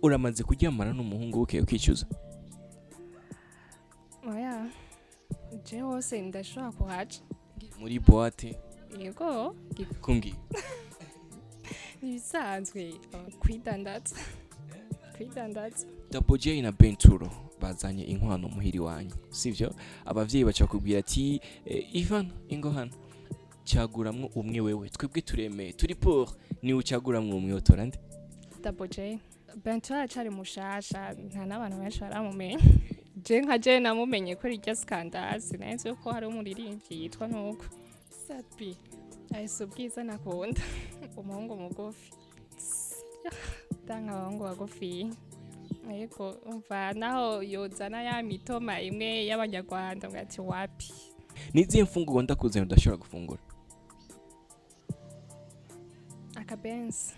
Uramaze kuryamana n'umuhungu bukeye ukicuza? Oya, je hose ndashobora kuhaca. Muri boîte? Yego. Kumbwira. Ibisanzwe, kwidandaza, kwidandaza. Double J na Benturo bazanye inkwano muhiri wanyu, sivyo? Abavyeyi baca kubwira ati: "Ivan, ingo hano caguramwo umwe. Wewe twebwe turemeye, turi pour ni ucaguramwo umwe." Utora nde? Double J. Bento aracari mushasha, nta n'abantu benshi baramumenya. Je nka je namumenye kuri irya scandale, sinzi yuko hari umuririmbyi yitwa nuko. Sat-B ahise ubwiza, nakunda umuhungu mugufi, danka abahungu bagufi. Ariko umva, naho yozana ya mitoma imwe y'Abanyarwanda ngo ati wapi. Nizihe mfungurwa ndakuzanye udashobora gufungura? Akabenzi.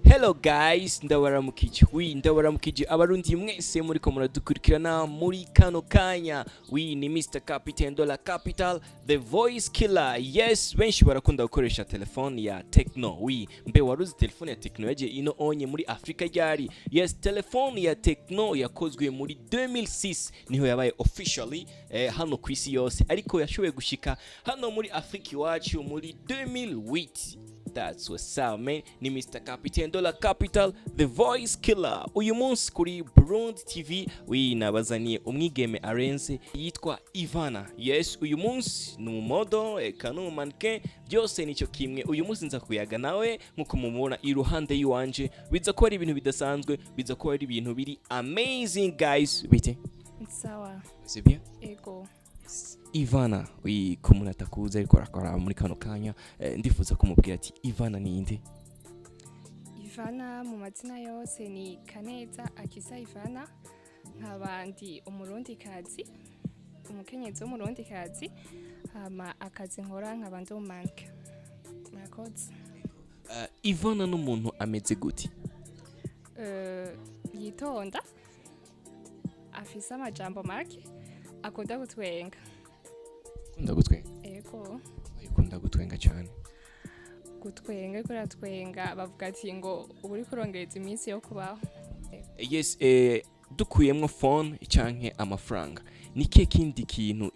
Hello guys, ndabaramukije. Oui, ndabaramukije Abarundi mwese muriko muradukurikirana muri kano kanya. Oui, ni Mr Captain Dollar Capital, the voice killer. Yes, benshi barakunda gukoresha telefone ya Tecno. Oui, mbe waruzi telefone ya Tecno yagiye ino onye muri Afrika ryari? Yes, telefone ya Tecno yakozwe muri 2006, niho yabaye officially hano ku isi yose, ariko yashoboye gushika hano muri Afrika iwacu muri 2008. That's what's up, man. Ni Mr. Captain Dollar Capital, the voice killer. Uyu munsi kuri Burundi TV, oui, nabazaniye umwigeme arenze yitwa Ivana. Yes, uyu munsi ni umumodo, eka ni umumannequin, byose nicyo kimwe. Uyu munsi nza kuyaga nawe nkuko mumubona iruhande y'iwanje. Biza kuba ari ibintu bidasanzwe, biza kuba ari ibintu biri amazing, guys. Bite? Sawa. C'est bien? Ego. Ivana, oui, ku muntu atakuzi ariko arakora muri kano kanya, ndifuza kumubwira ati Ivana ni inde? Ivana mu mazina yose ni Kaneza Akisa Ivana, nkaba ndi Umurundikazi, umukenyezi w'Umurundikazi. Hama akazi nkora, nkaba ndi umumannequin. Murakoze. Ivana n'umuntu ameze gute? Yitonda, afise amajambo make, akunda gutwenga. Ukunda gutwenga? Ego. Ukunda gutwenga cyane? Gutwenga, ariko uratwenga bavuga ati ngo uba uriko urongereza iminsi yo kubaho. Yes, dukuyemwo phone canke amafaranga, ni kihe kindi kintu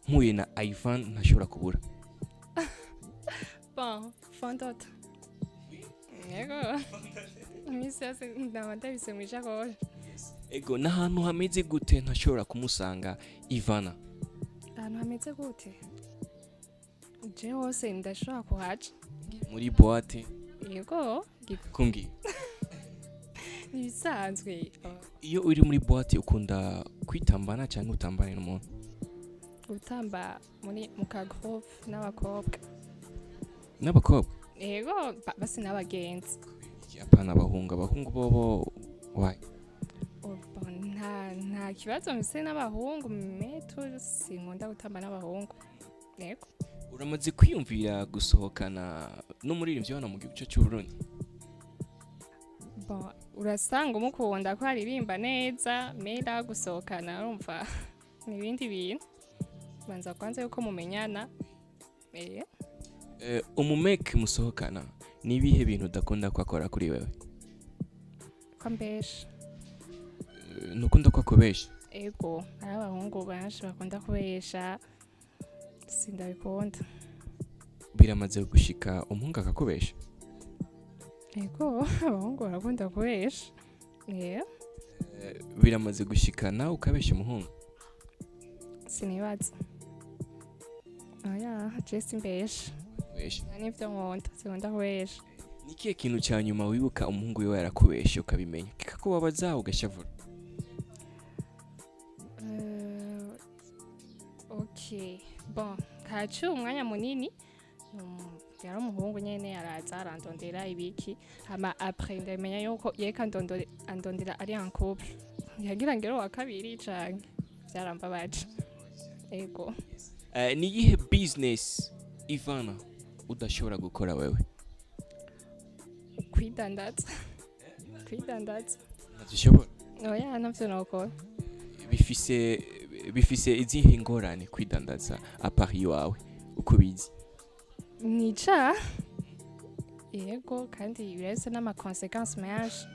mpuye na Ivan ntashobora kubura? Bon, fond de teint. Yego, iminsi yose ndaba ndabise mw'ishakoshi. Ego, n'ahantu hameze gute ntashobora kumusanga Ivana? Ahantu hameze gute? Je hose ndashobora kuhaca. Muri boîte? Yego. Kumbwira. Ibisanzwe. Iyo uri muri boîte ukunda kwitambana cyangwa utambane n'umuntu? Gutamba muri mu ka groupe n'abakobwa. N'abakobwa? Yego, basi n'abagenzi. Apana abahungu? Abahungu bobo wayi? Oh, bon, nta kibazo mfise n'abahungu, mais sinkunda gutamba n'abahungu, yego. Uramaze kwiyumvira gusohokana n'umuririmbyi hano mu gihugu cyacu cy'u Burundi? Bon, urasanga umukunda ko aririmba neza, mera gusohokana urumva ni ibindi bintu, banza kwanza yuko mumenyana. Umumeke musohokana, ni ibihe bintu udakunda ko akora kuri wewe? Ko ambesha. Ntukunda ko akubesha? Ego, hari abahungu benshi bakunda kubesha, sindabikunda. Biramaze gushika umuhungu akakubesha? Ego, abahungu barakunda kubesha. Biramaze gushika nawe ukabesha umuhungu? Sinibaza, oya, je simbesha. Besha. Nta n'ivyo nkunda, sinkunda kubesha. Ni ikihe kintu cya nyuma wibuka umuhungu wiwe yarakubeshe ukabimenya kikakubabaza ugashavura? Ok, bon, haciye umwanya munini. Yari umuhungu nyene, araza arandondera ibiki, hama après ndamenya yuko yeka andondera ari en couple, yagira ngero wa kabiri canke vyarambabaje, ego. Ni iyihe business Ivana udashobora gukora wewe? Kwidandaza, kwidandaza. Ntazishobora? Oya, ntavyo nokora. Bifise izihe ngorane kwidandaza à part iwawe uko bizi? Nica Yego, kandi birafise n'ama conséquences menshi.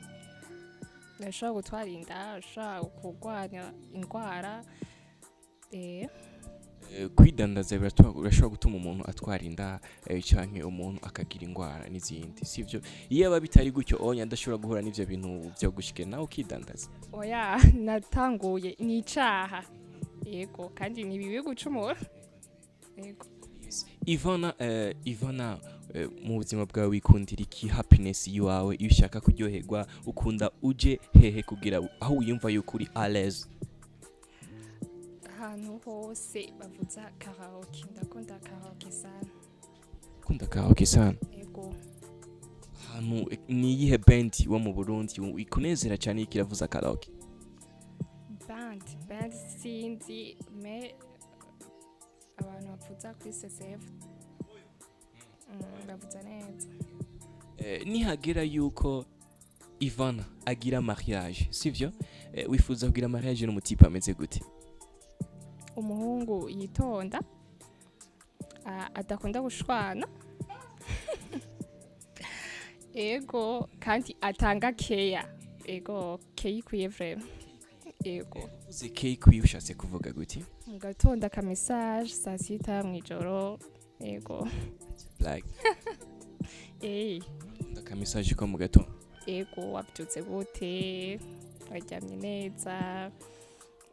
Urashobora gutwara inda, urashobora kurwara indwara. Kwidandaza birashobora gutuma umuntu atwara inda, canke umuntu akagira indwara n'izindi, sivyo? Iyo aba bitari gutyo onya adashobora guhura n'ivyo bintu vyo gushikira nawe ukidandaza. Oya, natanguye ni icaha, yego, kandi ni bibi gucumura, yego. Yes. Ivana, Ivana, mu buzima bwawe wikundira iki? Happiness yiwawe, iyo ushaka kuryoherwa ukunda uje hehe kugira aho wiyumva yuko uri à l'aise? Ahantu hose bavuza karaoke, ndakunda karaoke sana. Ukunda karaoke sana? Yego. Ahantu ni iyihe band wo mu Burundi ikunezera cyane iyo kiravuza karaoke? Band sinzi, mais abantu bavuza kuri CCF, bavuza neza. Nihagera yuko Ivana agira mariage, sivyo? Wifuza kugira mariage n'umu type ameze gute? Umuhungu yitonda, adakunda gushwana, ego, kandi atanga keya, ego, care ikwiye vraiment, ego. Uvuze care ikwiye, ushatse kuvuga gute? Mu gatondo aka message, saa sita, mw'ijoro, ego. Like aka message ko mu gatondo? Ego, wabyutse gute, waryamye neza,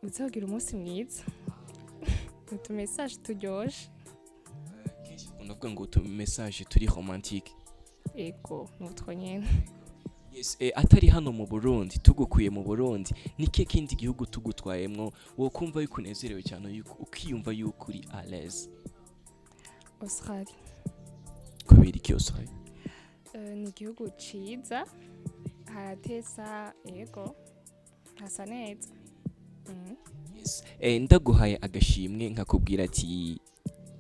uzogira umunsi mwiza, utu message turyoshe. Kenshi ukunda kuvuga ngo utu message turi romantique. Ego, nutwo nyene. Yes, atari hano mu Burundi, tugukuye mu Burundi, ni kihe kindi gihugu tugutwayemwo wokumva yuko unezerewe cyane, yuko ukiyumva yuko uri à l'aise? Australia. Kubera iki Australia? Ni igihugu ciza, haratesa, ego, hasa neza. Yes. Ndaguhaye agashimwe nkakubwira ati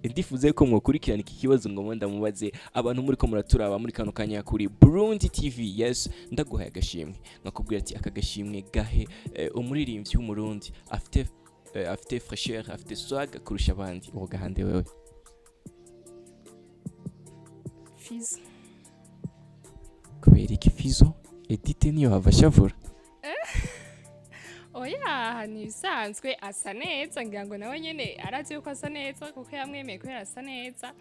ndifuze ko mwakurikirana iki kibazo ngo ndamubaze abantu muri ko muraturaba muri kano kanya kuri Burundi TV. Yes, ndaguhaye agashimwe nkakubwira ati aka gashimwe gahe umuririmbyi w'Umurundi afite fraîcheur, afite swag kurusha abandi, uwo gahande wewe? Fizo. Kubera iki Fizo? Edite niyo hava ashavura. Oya, ni ibisanzwe, asa neza, ngira ngo nawe nyene arazi yuko asa neza kuko yamwemeye kubera asa neza,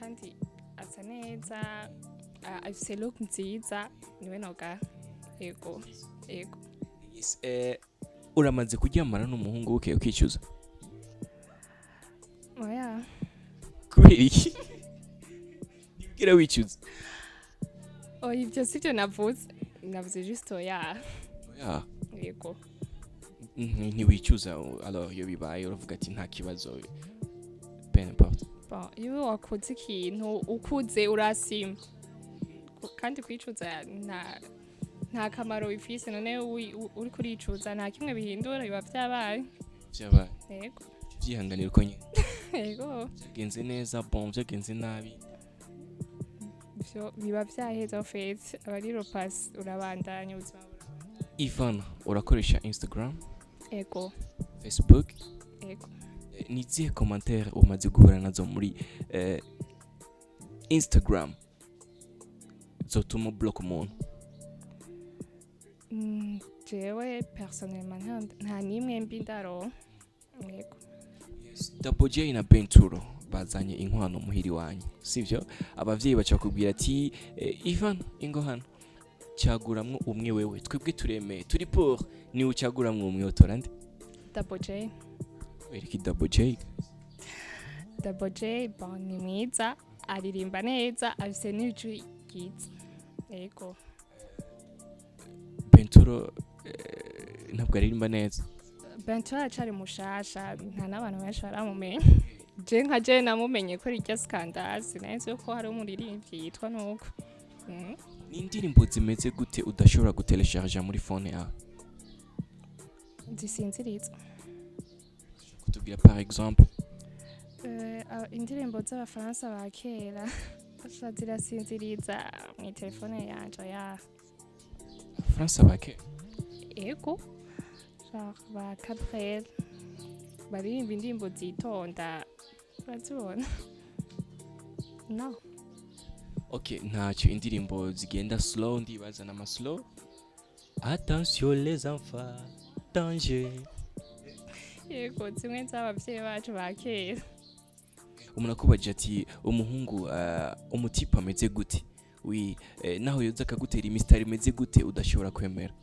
kandi asa neza, afise look nziza, niwe noga, ego. Yes, uramaze kuryamana n'umuhungu uke ukicuza? Oya. Kubera iki? Ntibwira wicuza. Oya, ivyo sivyo navuze, navuze juste oya. Oya. Yego. Ntiwicuza alors iyo bibaye uravuga ati nta kibazo, peu importe? Bon, iyo wakoze ikintu ukuze urasima, kandi kwicuza nta kamaro bifise. None uriko uricuza nta kimwe bihindura, biba vyabaye. Vyabaye. Yego. Vyihanganira uko nyene. Yego. Vyagenze neza, bon, vyagenze nabi. Ivyo biba vyaheze, en fait aba ari le passé, urabandanya ubuzima burabandanya. Ivana, urakoresha Instagram? Ego. Facebook? Ego. Ni izihe commentaire umaze guhura nazo muri Instagram zotuma block umuntu? Jewe personnellement nta nimwe mbi ndaronka, yego. Double J na Benturo bazanye inkwano muhiri wanyu, sivyo? Abavyeyi baca bakubwira ati Ivan, ingo hano cyaguramwo umwe, wewe twebwe turemeye, turi pour, ni ucaguramwo umwe, utora nde? Double J. Wereka Double J. Double J, bon, ni mwiza, aririmba neza, afise n'ijwi ryiza, yego. Benturo ntabwo aririmba neza. Bento aracari mushasha, nta n'abantu benshi baramumenya. Je nka je namumenye kuri irya scandale, sinzi yuko hari umuririmbyi yitwa nuko. Ni indirimbo zimeze gute udashobora gutelecharger muri phone yawe? Zisinziriza. Kutubwira par exemple? Indirimbo z'Abafaransa ba kera. Asha, zirasinziriza mu telefone yanje ya. France bake? Ego, genre ba Cabrel baririmba indirimbo zitonda, urazibona no? Okay, ntacyo, indirimbo zigenda slow, ndibaza n'ama slow. Attention les enfants, danger. Yego, zimwe z'abavyeyi bacu ba kera. Umuntu akubajije ati umuhungu, umutipe ameze gute, wi naho yoza akagutera imisitari imeze gute, udashobora kwemera?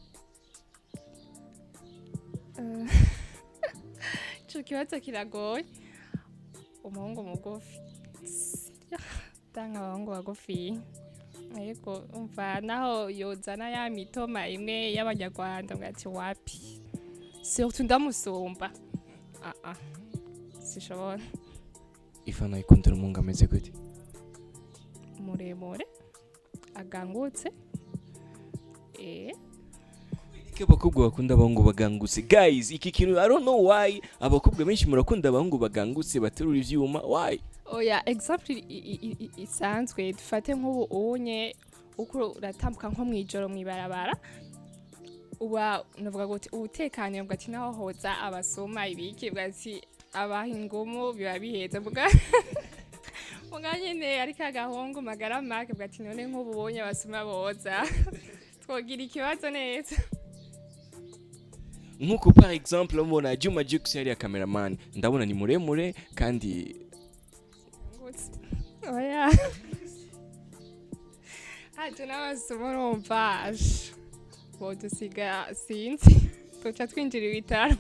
Ico kibazo kiragoye. Umuhungu mugufi, tanga abahungu bagufi. Yego, umva, naho yozana ya mitoma imwe y'abanyarwanda, ngo ati wapi, surtout ndamusumba, ah ah, sishobora. Ivana ikundira umuhungu ameze gute? Muremure, agangutse. Ko abakobwa bakunda abahungu bagangutse, guys, iki kintu I don't know why abakobwa benshi murakunda abahungu bagangutse baterura ivyuma, why? Oya, exemple isanzwe, dufate nk'ubu unye uko uratambuka nko mw'ijoro mw'ibarabara, uba navuga ngo ubutekanye, bwa ati naho hoza abasuma ibiki, bwa ati abaha ingumu biba biheze, bwa nyene ariko agahungu magara make, bwa ati none nk'ubu ubonye abasuma boza twogira ikibazo neza. Nkuko par exemple mbona Juma Jux yari cameraman, ndabona ni muremure kandi. Ngutse. Oya, haje n'abasuma, urumva ash, bodusiga, sinzi, tuca twinjira ibitaro.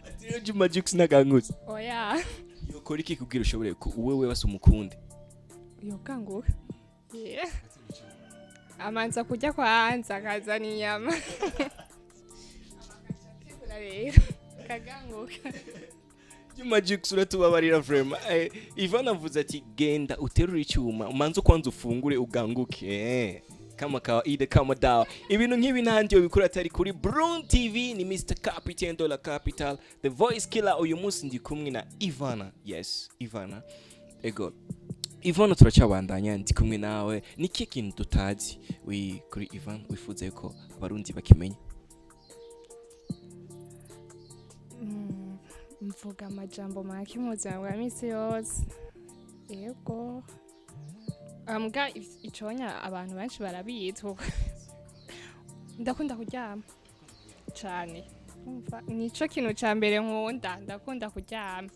Ati rero Juma Jux nagangutse? Oya. Yokora iki kugira ushobore wewe basi umukunde? Yokanguka. Yeah. Amanza kurya kwanza, akazana inyama. Akategura rero kaganguka. Juma Jux, uratubabarira vraiment. Ivan avuze ati genda uterure icyuma, umanze kwanza ufungure uganguke. Kama kawaida, kama dawa, ibintu nk'ibi ntandi bikora atari kuri Brun TV. Ni Mr Captain Dollar Capital, the voice killer. Uyu munsi ndi kumwe na Ivana. Yes, Ivana. Ego Ivana, turacyabandanya, ndi kumwe nawe. Ni ikihe kintu tutazi wi kuri Ivan wifuza yuko abarundi bakimenya? Mvuga amajambo make mu buzima bwa misi yose. Yego, mbwa iconya abantu benshi barabizi kuko ndakunda kuryama cane. Umva, nico kintu ca mbere nkunda, ndakunda kuryama.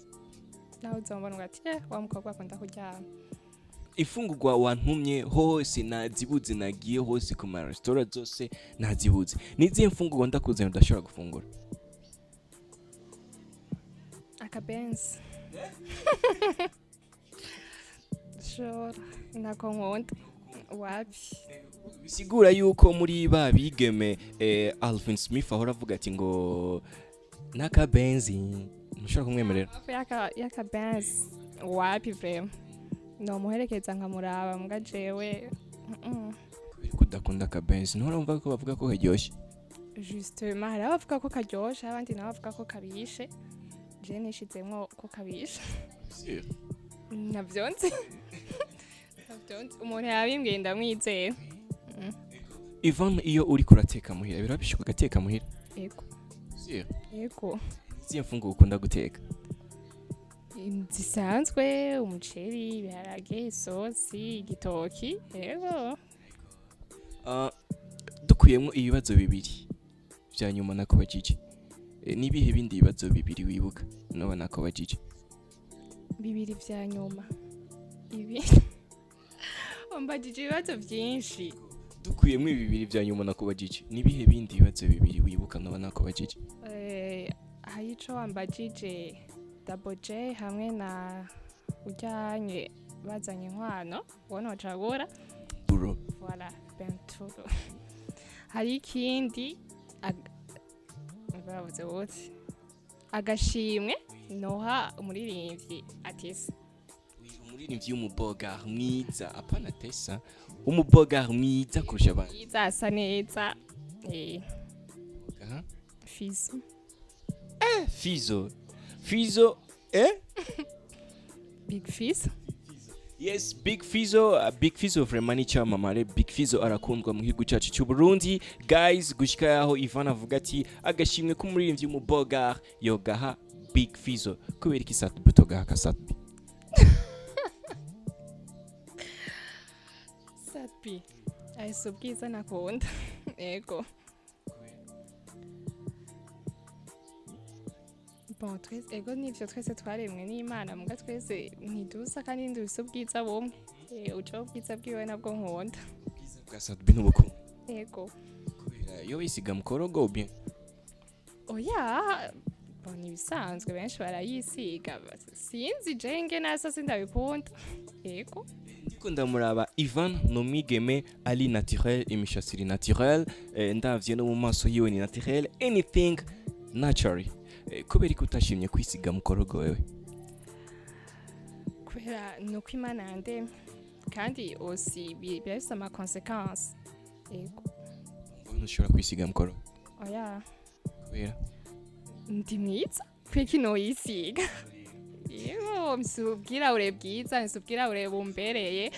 Nawe uzombona ngo ati wa mukobwa akunda kuryama. Ifungurwa wantumye hose nazibuze, nagiye hose ku ma restaurant zose nazibuze. Ni izihe mfungurwa ndakuzanye udashobora gufungura? Akabenzi shora, ntako nkunda, wapi. Bisigura yuko muri ba bigeme, Alvin Smith ahora avuga ati ngo n'akabenzi, ntushobora kumwemerera? Y'akabenzi wapi, vraiment. Nomuherekeza nkamuraba, mbwa jewe. Kudakunda akabenzi, nturumva ko bavuga ko karyoshye? Justement, hari abavuga ko karyoshe, abandi nabo bavuga ko kabishe. Je nishizemwo ko kabishe, navyo nzi, navyo nzi. Umuntu yabimbwiye ndamwizera. Ivan, iyo uri kurateka muhira, birabishoboka ugateka muhira? Ego. Ego. Izihe mfungurwa ukunda guteka? Zisanzwe, umuceri, ibiharage, isosi, igitoki, yego. Dukuyemo ibibazo bibiri vya nyuma nakubajije, nibihe bindi bibazo bibiri wibuka noba nakubajije? Bibiri vya nyuma ibi, umbajije ibibazo vyinshi. Dukuyemo ibi bibiri vya nyuma nakubajije, nibihe bindi bibazo bibiri wibuka noba nakubajije? Hari ico wambajije, Double J hamwe na ujyanye bazanye inkwano, uwo nocagura. Bro. Voilà, Benturo. Hari ikindi, bavuze bose, agashimwe noha umuririmbyi atisa. Umuririmbyi w'umuboga mwiza, apana Tesa, umuboga mwiza kurusha abandi. Mwiza, asa neza. Aha. Fizo. Fizo, Fizo, eh? Big Fizo. Yes, Big Fizo, Big Fizo vraiment ni icyamamare. Big Fizo arakundwa mu gihugu cyacu cy'u Burundi. Guys, gushika yaho Ivan avuga ati agashimwe k'umuririmbyi w'umuboga yogaha Big Fizo. Kubera iki Sat-B utogaha ka Sat-B? Sat-B ahise ubwiza nakunda, yego. Bon, twese, ego nivyo, twese twaremwe n'Imana, muga twese ntidusa kandi ntidufise ubwiza bumwe. Uca ubwiza bwiwe nabwo nkunda. Ubwiza bwa Sat-B n'ubukungu? Yego. Kubera iyo wisiga mukorogo bien? Oya, bon, ibisanzwe benshi barayisiga, sinzi jenge nasa sindabikunda, yego. Ndiko ndamuraba Ivan, ni umwigeme ari naturel, imishatsi iri naturel, ndavye no mu maso yiwe ni naturel, anything natural. Kubera ko utashimye kwisiga mukorogo wewe? Kubera ni uko Imana yandemye, kandi aussi birafise ama conséquences, yego. Wowe ntushobora kwisiga mukorogo? Oya. Kubera? Ndi mwiza, kwiki noyisiga? Yego, mfise ubwirabure bwiza, mfise ubwirabure bumbereye,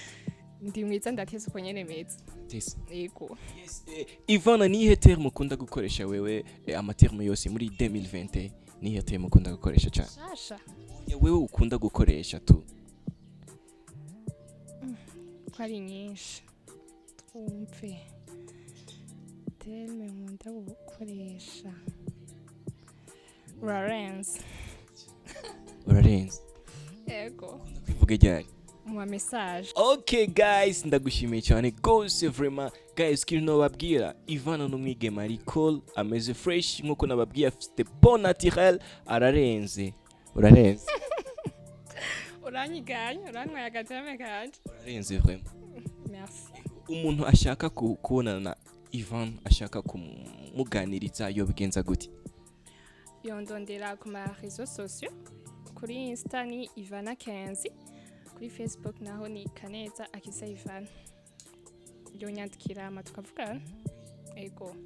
ndi mwiza, ndatese uko nyene meze. Tese. Yego. Yes, Ivana, nihe terme ukunda gukoresha wewe, amaterme yose muri 2020, nihe terme ukunda gukoresha cyane? Shasha? Oya, wewe ukunda gukoresha tu. Ko ari nyinshi, twumve terme nkunda gukoresha: urarenze. Urarenze? Yego. Ukunda kwivuga ryari? Mu ma message. Okay guys, ndagushimiye cyane gose vraiment. Guys, ikintu nobabwira, Ivana n'umwigeme ari cool, ameze fresh nkuko nababwiye, afite peau naturel, ararenze, urarenze. Uranyiganye, urantwaye agateme kanje. Urarenze vraiment. Merci. Umuntu ashaka kubonana na Ivan, ashaka kumuganiriza, yobigenza gute? Yondondera ku ma réseaux sociaux: kuri Insta ni Ivana Kenzi, kuri Facebook naho ni Kaneza Akisa Ivana. Yonyandikira hama tukavugana, ego.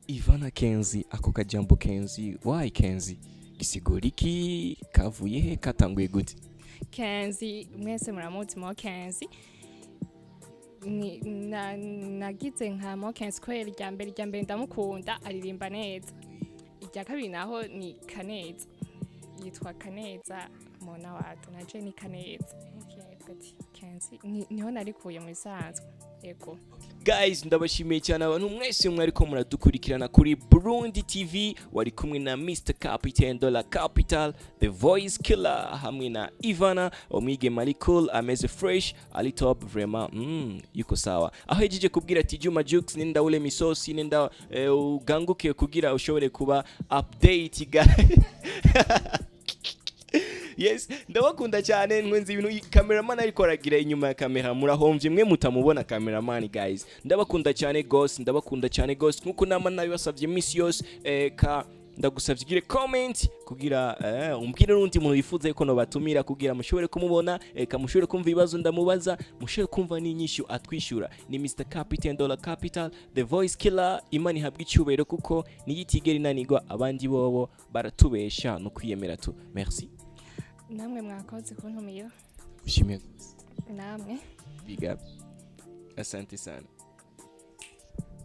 Ivana Kenzi, ako kajambo Kenzi, why Kenzi? Gisigura iki? Kavuye he? Katanguye gute? Kenzi, mwese muramuzi mo Kenzi. Ni nagize nka mo Kenzi kubera irya mbere ndamukunda, aririmba neza. Irya kabiri naho ni Kaneza, yitwa Kaneza Mona watu, naje ni Kaneza. Okay, avuga ati Kenzi niho narikuye mu bisanzwe, yego. Guys, ndabashimiye cyane abantu mwese mwariko muradukurikirana kuri Burundi TV. Wari kumwe na Mr Captain Dollar Capital, the voice killer, hamwe na Ivana, umwigeme ari cool, ameze fresh, ari top vraiment, yuko sawa. Aho yajeje kubwira ati Juma Jux, nenda ule misosi, nenda uganguke kugira ushobore kuba update, guys. Yes, ndabakunda cyane. Nkwenze ibintu cameraman ariko aragira inyuma ya kamera, murahomvye mwe mutamubona cameraman. Guys, ndabakunda cyane gose, ndabakunda cyane gose. Nkuko nama nabibasavye iminsi yose, ka ndagusavye ugire comment kugira umbwire n'undi muntu wifuza yuko nobatumira kugira mushobore kumubona, kamushobore kumva ibibazo ndamubaza, mushobore kumva n'inyishu atwishyura. Ni Mr Captain Dollar Capital, the voice killer. Imana ihabwa icyubahiro kuko niyo itigera inanirwa, abandi bobo baratubesha no kwiyemera tu. Merci. Namwe mwakoze kuntumira. Ushimiye. Namwe. Big up, asante sana.